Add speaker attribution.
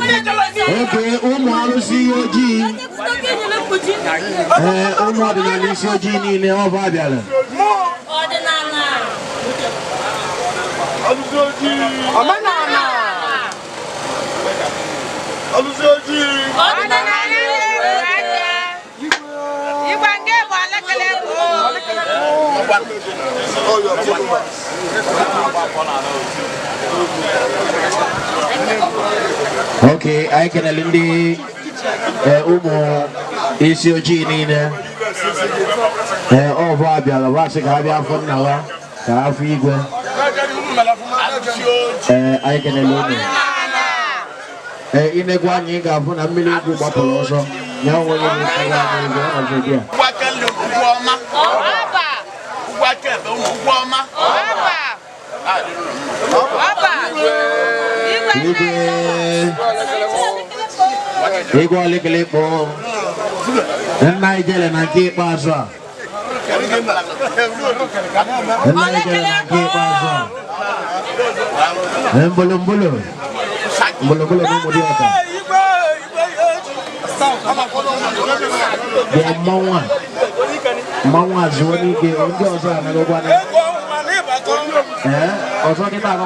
Speaker 1: Oke ụmụ arụsị ojii, ee, ụmụ ọdịnala isi ojii niile ọba bịara.
Speaker 2: Ọdịnala.
Speaker 3: Alụsị ojii.
Speaker 4: Omenala.
Speaker 3: Alụsị ojii.
Speaker 2: Ọdịnala na-ewu eke.
Speaker 4: Igwe nke bụ alekele bụ.
Speaker 3: Ọyọ ọbụla.
Speaker 1: Oke anyị kelele ndị ụmụ isi ojii niile, ee, ọbụ abịara wasị ka ha bịa afọ nna ha, ka ha afọ igwe. Ee, anyị kelele unu. Ee, inegwu anyị ga-afụ na mmiri egwu gbapụrụ ọsọ ya onwe onye na-ege anyị egwu ọnọdụ dị a.
Speaker 4: Ọba. Ọba. Ọba.
Speaker 1: Igwe igwe olekele kpọọ nna ijele na nke ikpeazụ a, nna ijele na nke ikpeazụ a, mbolombolo mbolombolo na ụmụ dị ọka bịa mmanwụ a, mmanwụ a zuo n'ike, ndị ọzọ anagokwana. Ee, ọzọ kịta.